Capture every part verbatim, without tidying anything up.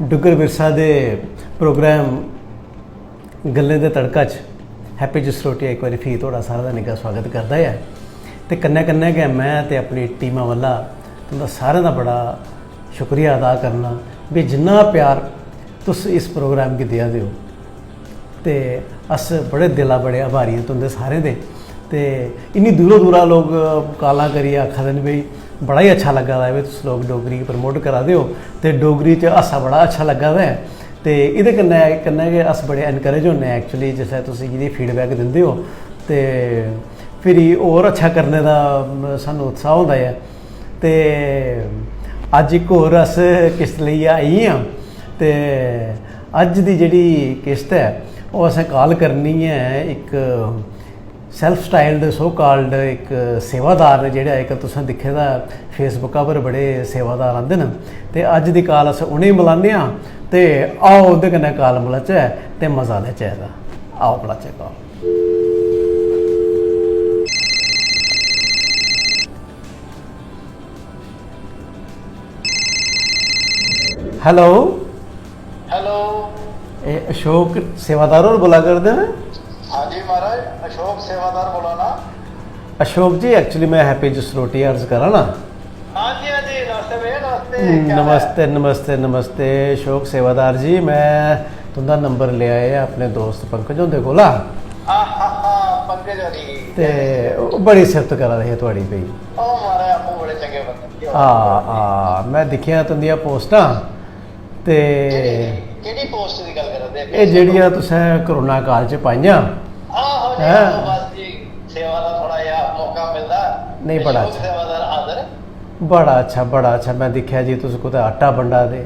डुग्गर विरसा दे programme गल्लें दे तड़का च happy Jasrotia इक बारी फ्ही थुआढ़ा सारें दा निग्घा सुआगत करदा ऐ। ते कन्नै कन्नै गै में ते अपनी टीमा वल्ला तुं'दा सारें दा बड़ा शुक्रिया अदा करना, भी जिन्ना प्यार तुस इस प्रोग्राम गी देआ दे ओ, ते अस बड़े दिला बड़े आभारी आं तुं'दे सारें दे। ते इन्नी दूरा दूरा लोक कालां करियै आखा दे न, "भाई, बड़ा ही अच्छा लग्गा दा ऐ, भाई, तुस लोक डोगरी गी प्रमोट करा दे ओ ते डोगरी च हास्सा बड़ा अच्छा लग्गा दा ऐ।" ते एह्दे कन्नै, कन्नै गै अस बड़े एनकरेज होन्ने आं, एक्चुअली, जिसलै तुस इ'यै फीडबैक दिंदे ओ ते फिरी होर अच्छा करने दा, म, सानूं उत्साह होंदा ऐ। ते अज्ज इक होर अस किस्त लेइयै आई आं। ते अज्ज दी जेह्ड़ी किस्त ऐ, ओह् असें काल करनी ऐ इक सेल्फ स्टाइल्ड, सो कॉल्ड इक सेवादार न, जेह्ड़े अज्जकल तुसें दिक्खे दा, फेसबुका पर बड़े सेवादार आंदे न। ते अज्ज दी काल अस उ'नेंगी मलाने आं। ते आओ, उं'दे कन्नै काल मलाचै ते मजा लैचै एह्दा। आओ, मलाचै काल। हेलो। हेलो। एह् अशोक सेवादार होर बोला करदे न? हाँ जी महाराज, अशोक सेवादार बोला ना। अशोक जी, एक्चुअली मैं हैप्पी जसरोटी अर्ज करा ना। हाँ जी, हाँ जी, नमस्ते भैया, नमस्ते। हम्म, क्या हाल है? नमस्ते, नमस्ते, नमस्ते। अशोक सेवादार जी, मैं तुं'दा नंबर लेआ ऐ अपने दोस्त पंकज हुंदे कोला। आहाहा, पंकज होरी। ते ओह् बड़ी सिफत करा दे हे थुआढ़ी भई। ओह् महाराज आपूं बड़े चंगे बंदे। हां, हां, में दिक्खेआ तुं'दियां पोस्टां ते केह्ड़ी, केह्ड़ी पोस्ट दी गल्ल करा दे? एह् जेह्ड़ियां तुसें कोरोना काल च पाइयां। आहो जी, हैं? आहो, बस जी, सेवा दा थोह्ड़ा जेहा मौका मिलदा। नेईं, ते बड़ा शौक अच्छा। सेवा दा हाजर। बड़ा अच्छा, बड़ा अच्छा। में दिक्खेआ जी, तुस कुतै आटा बंडा दे,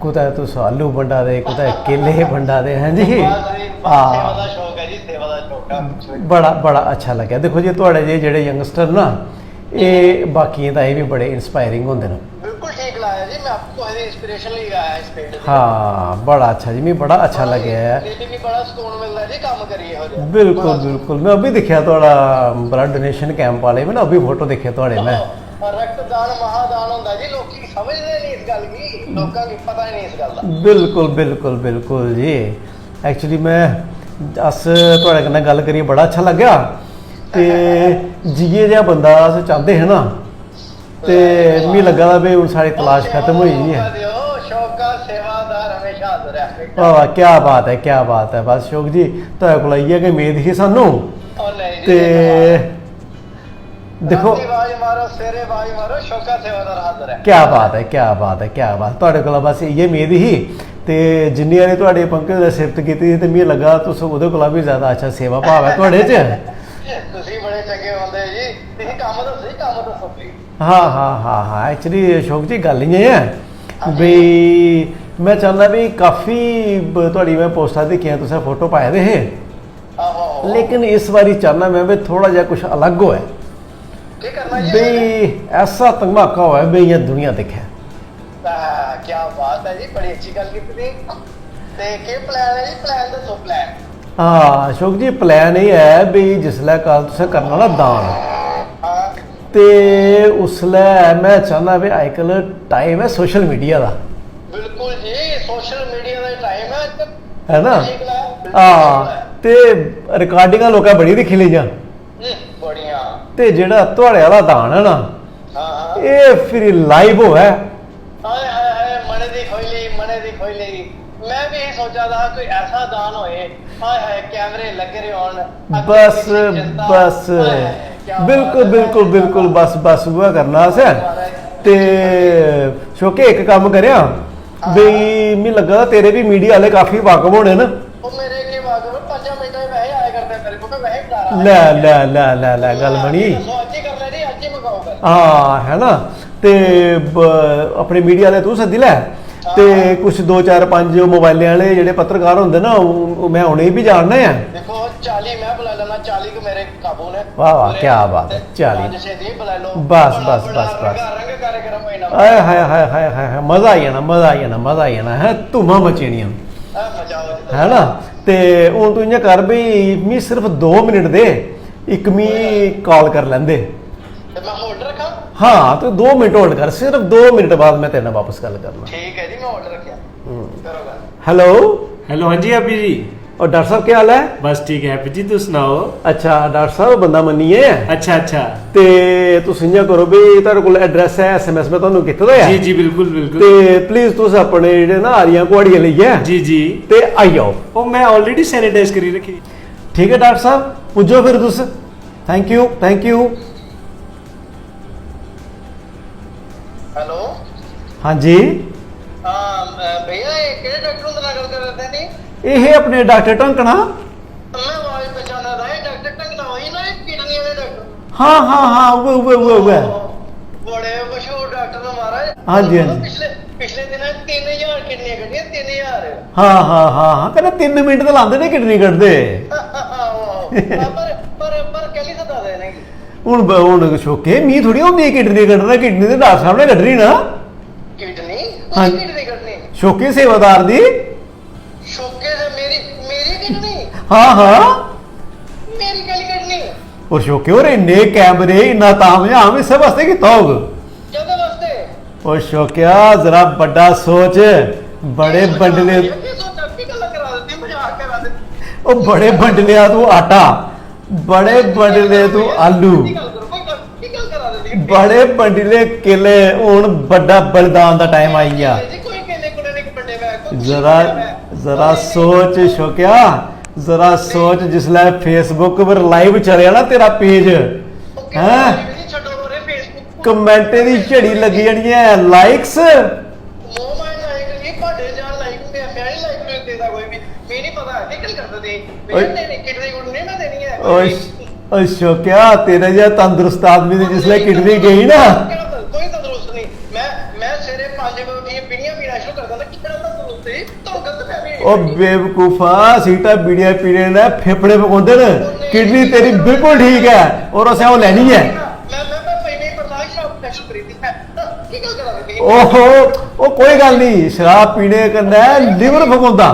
कुतै तुस आलू बंडा दे, कुतै केले बंडा दे, हैं जी? बस जी, बस हां। सेवा दा शौक ऐ जी, सेवा दा शौक ऐ। बड़ा, बड़ा अच्छा लग्गेआ। दिक्खो जी, थुआढ़े जेह् जेह्ड़े यंगस्टर ना, एह् बाकियें ताईं बी बड़े इंस्पायरिंग होंदे न। बिल्कुल ठीक लाया जी, मैं आपको कुसै दी इंस्पिरेशन लेई आया इस फील्ड च। हां, बड़ा अच्छा जी, मिगी बड़ा अच्छा लग्गेआ ऐ। दिल गी बड़ा सकून मिलदा जी कम्म करियै हो जाए। बिल्कुल, बड़ा बिल्कुल। मैं ओह् बी दिक्खेआ थुआढ़ा ब्लड डोनेशन कैंप आह्ले, मैं ना ओह् बी फोटो दिक्खे थुआढ़े मैं। और रक्तदान महादान होंदा जी, लोकी समझदे नहीं इस गल्ल गी, लोकां गी पता ही नहीं इस गल्ल दा। बिल्कुल, बिल्कुल, बिल्कुल जी। एक्चुअली मैं, अस थुआढ़े कन्नै गल्ल करियै बड़ा अच्छा लग्गेआ। ते जि'यै जेहा बंदा अस चांह्दे हे ना, ते मिगी लग्गा दा भाई हून साढ़ी तलाश खत्म होई गेई ऐ। शौका सेवादार हमेशा हाजर ऐ। वाह, वाह, क्या बात है, क्या बात है। बस शौक जी, थुआढ़े कोला इ'यै गै उम्मीद ही सानू। ओ नहीं जी, ते देखो, रातीं आवाज मारो, सवेरे आवाज मारो, शौका सेवादार हाजर ऐ। क्या बात है, क्या बात है, क्या बात। थुआढ़े कोला बस इ'यै उम्मीद ही। ते जिन्नी हारी थुआढ़े पंकज ने सिफत कीती दी, ते मिगी लग्गा तुस ओह्दे कोला बी ज्यादा अच्छा सेवा भाव ऐ थुआढ़े च। तुसी बड़े चंगे बंदे जी, तुसी कम्म दस्सो जी, कम्म दस्सो please। हां, हां, हां, हां। एक्चुअली अशोक जी, गल्ल इ'यां ऐ, हां जी। भाई, में चाह्न्नां भाई, काफी ब-, थुआढ़ी में पोस्टां दिक्खियां, तुसें फोटो पाए दे हे। आहो, आहो। लेकिन इस बारी चाह्न्नां में भाई, थोह्ड़ा जेहा कुछ अलग होऐ। केह् करना जी? भाई, ऐसा धमाका होऐ भाई, इ'यां दुनिया दिक्खै। आह, क्या बात है जी, बड़ी अच्छी गल्ल कीती दी। ते केह् plan ऐ जी? Plan दस्सो, plan। हां, अशोक जी, plan एह् ऐ भी जिसलै कल तुसें करना ना दान, हां। ते उसलै में चाह्न्नां भी अजकल time ऐ social media दा। बिल्कुल जी, social media दा ही time ऐ अजकल। है ना? ठीक ऐ, बिल्कुल हां, ठीक ऐ। ते रिकार्डिंगां लोकें बड़ी दिक्खी लेइयां। हम्म, बड़ियां। ते जेह्ड़ा थुआढ़े आह्ला दान ऐ ना, हां, हां। एह् फिर live होऐ। हाय, हाय, हाय, मनै दी खोइली, मनै दी खोइली। में बी एह् सोचा दा हा, कोई ऐसा दान होए। हाय, हाय, कैमरे लग्गे दे होन, अग्गें बस, पिच्छें जनता। बस। हाय, हाय, क्या बिल्कुल, बात है। बिल्कुल, बिल्कुल, बस, बस, उ'ऐ करना असें। महाराज। ते शोके, इक कम्म करेआं, हां। बी, मी लग्गा दा तेरे बी media आह्ले काफी वाकफ होने न। ओह् मेरे केह् वाकफ, पंजां मिंटां च वैसे आया करदे मेरे कोल, वैसे बी ला रहा है। लै, लै, लै, लै, लै, गल्ल बनी। दस्सो, अज्ज ही कर लै जी, अज्ज ही मकाओ गल्ल। हां, है ना? ते ब-, अपने media आह्ले तूं सद्दी लै, ते हां। कुछ दो चार पंज ओह् मोबाइलें आह्ले जेह्ड़े पत्रकार होंदे ना, ओह्, ओह् में उ'नेंगी बी जानना ऐ। दिक्खो, चाली में बुलाई लैना, चाली के मेरे काबू ने। वाह, वाह, पूरे क्या बात है, ते चाली। पंज छे तुसीं बुलाई लैओ। बस, बड़ा, बस, बड़ा बस, बस। रंगारंग कार्यक्रम होई जाना। हाय, हाय, हाय, हाय, हाय, हाय, मजा आई जाना, मजा आई जाना, मजा आई जाना, हैं, धूमां मची जानियां। हां, मजा आओ जी, है ना? ते हून तूं इ'यां कर भी, मी सिर्फ दो मिनट दे, इक मी call कर लैंदे। ते मैं hold रक्खां? हां, तूं दो मिनट hold कर, सिर्फ दो मिनट बाद मैं तेरे नाल बापस गल्ल करना। ठीक ऐ जी, मैं hold रक्खेआ। हेलो। हेलो, हाँ जी अभी जी। और डॉक्टर साहब, क्या हाल है? बस ठीक है अभी जी, तुम सुनाओ। अच्छा डॉक्टर साहब, बंदा मन्नियै ऐ। अच्छा अच्छा। ते तुस इ'यां करो भी, तुआढ़े कोल एड्रेस ऐ, एसएमएस में तुहानू कीते दा ऐ। जी जी, बिल्कुल बिल्कुल। ते प्लीज तुस अपने जेह्ड़े ना आरियां कुहाड़ियां लेइयै जी जी। ते आई जाओ। ओह् मैं ऑलरेडी सैनिटाइज करी रक्खी। ठीक है डॉक्टर साहब, पुज्जो फिर तुस। Thank U, thank U. Hello. हाँ जी। हाँ, अ, भैया, ये केह्ड़े डॉक्टर हुंदे नाल गल्ल करा दे नी? एह् हे अपने डॉक्टर ढंकना। मैं आवाज पहचाना दा, एह् डॉक्टर ढंकना होई ना, एह् किडनी आह्ले डॉक्टर। हाँ, हाँ, हाँ, उ'ऐ, उ'ऐ, उ'ऐ, उ'ऐ। बड़े मशहूर डॉक्टर न महाराज। हाँ जी, हाँ जी। पिछले, पिछले दिनें तिन्न ज्हार किडनियां कड्ढियां, तिन्न ज्हार। हाँ, हाँ, हाँ, हाँ, कन्नै तिन्न मिंट ते लांदे ने किडनी कड्ढदे। पर, पर, पर कैह्ली सद्दा दे इ'नेंगी? हुन ब-, हुन शौके, मी थोड़ी होंदी किडनी कड्ढना, किडनी ते डॉक्टर साहब ने कड्ढनी ना। किडनी? हाँ। कु'न किडनी कड्ढनी? शौके सेवादार दी। शौके से मेरी, मेरी किडनी? हाँ, हाँ। मेरी कैह्ली कड्ढनी? और शौके होर इन्ने कैमरे, इन्ना तामझाम इस्सै वास्ते कीता होग। कैह्दे वास्ते? ओ शौकिया, जरा बड्डा सोच, बड़े बंडले। केह् सोचा? केह् गल्लां करा दे? मजाक करा दे। ओ बड़े बंडलेआ तू आटा, बड़े बंडले तू आलू, बड़े बंडले केले। हुन बड्डा बलिदान दा टाइम आई गेआ। जरा, जरा सोच शौकिया, जरा सोच, जिसलै Facebook पर लाइव चलेआ ना तेरा पेज, हैं? कमेंटें दी झड़ी लग्गी जानी ऐ, लाइक्स। मोह माया लाइक नहीं, भाडे जान लाइक होंदे आ, मैं नहीं लाइक में देता कोई भी, मैं नहीं पता, निकल कर दे। ओए। नहीं, नहीं, किडनी गुडनी नहीं मैं देनी है। ओए, ओए शौकिया, तेरे जेहा तंदुरुस्त आदमी दी जिसलै किडनी गई ना। कोई तंदुरुस्त नहीं। मैं, मैं सवेरे पाँच बजे उठियै बीड़ियां पीना शुरू कर दिंदा, कितना तंदुरुस्त ही, तुम गलत फहमी। ओ बेवकूफा, सीटा बीड़ियां पीने ने फेफड़े पकौंदे न, किडनी तेरी बिल्कुल ठीक ऐ और असें ओह् लैनी ऐ। मैं, मैं, मैं, मैं, मैं बर्दाश्त शराब पीना शुरू करी दी, मैं, की गल्ल करा दे? ओहो, ओ कोई गल्ल नहीं, शराब पीने कन्नै लिवर फकोंदा,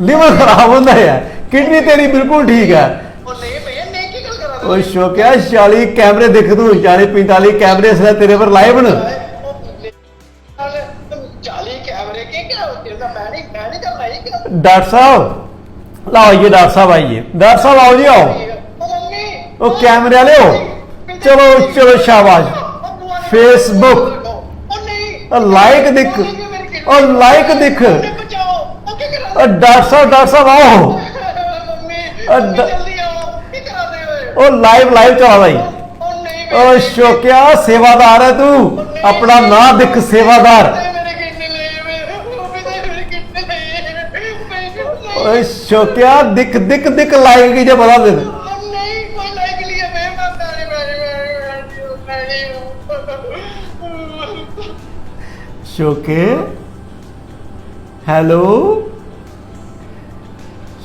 लिवर खराब होंदा ऐ, किडनी तेरी बिल्कुल ठीक ऐ। ओ नहीं भैया, नहीं, की गल्ल करा दे? ओ शौकिया, चाली कैमरे दिख तू, चाली पंजताली कैमरे इसलै तेरे पर लाइव न। चाली कैमरे के क्या होते हैं? मैं नहीं, मैं नहीं करना, ये क्या? डॉक्टर साहब, लाओ ये डॉक्टर साहब आइए, डॉक्टर साहब आओ जी, आओ। ओ मम्मी, ओ कैमरे वाले हो, चलो, चलो, शाबाश। Facebook, ओ लाइक दिख, ओ लाइक दिख। ओ डॉक्टर साहब, डॉक्टर साहब आओ। ओ ड-, ओ लाइव, लाइव चला दा जी। ओ शौकिया, सेवादार है तू, अपना नां दिख, सेवादार। ओ शौकिया, दिख, दिख, दिख, लाइक की जे बधा दे। शौके, हेलो,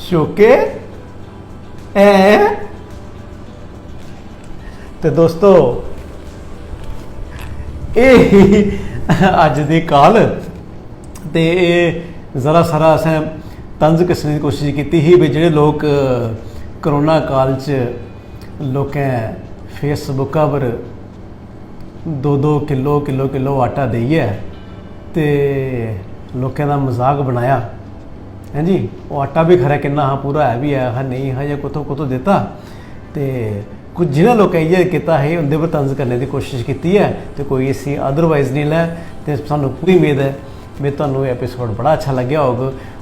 शौके, हैं? ते दोस्तो, एह् ही अज्ज दी कॉल। ते एह् जरा सारा असें तंज कस्सने दी कोशश कीती ही, भाई, जेह्ड़े लोक कोरोना काल च लोकें Facebook पर दो दो किलो, किलो, किलो आटा देइयै ते लोकें दा मजाक बनाया, हैं जी। ओह् आटा बी खरै किन्ना हा, पूरा है बी है हा, नेईं हा, जां कुत्थों कुत्थों दित्ता। ते कुछ जिनें लोकें इ'यै कीता हा, उं'दे पर तंज करने दी कोशश कीती ऐ, ते कोई इसी otherwise निं लै। ते सानूं पूरी उम्मीद ऐ, में, तुहानूं एह् एपिसोड बड़ा अच्छा लग्गेआ होग।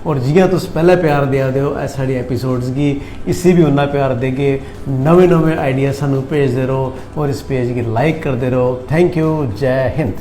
और जि'यां तुस पैह्लें प्यार देआ दे ओ, अस साढ़े एपिसोड्स गी, इसी बी उन्ना प्यार देगे। नमें नमें आइडिया सानूं भेजदे र'वो और इस पेज गी लाइक करदे र'वो। थैंक यू, जय हिंद।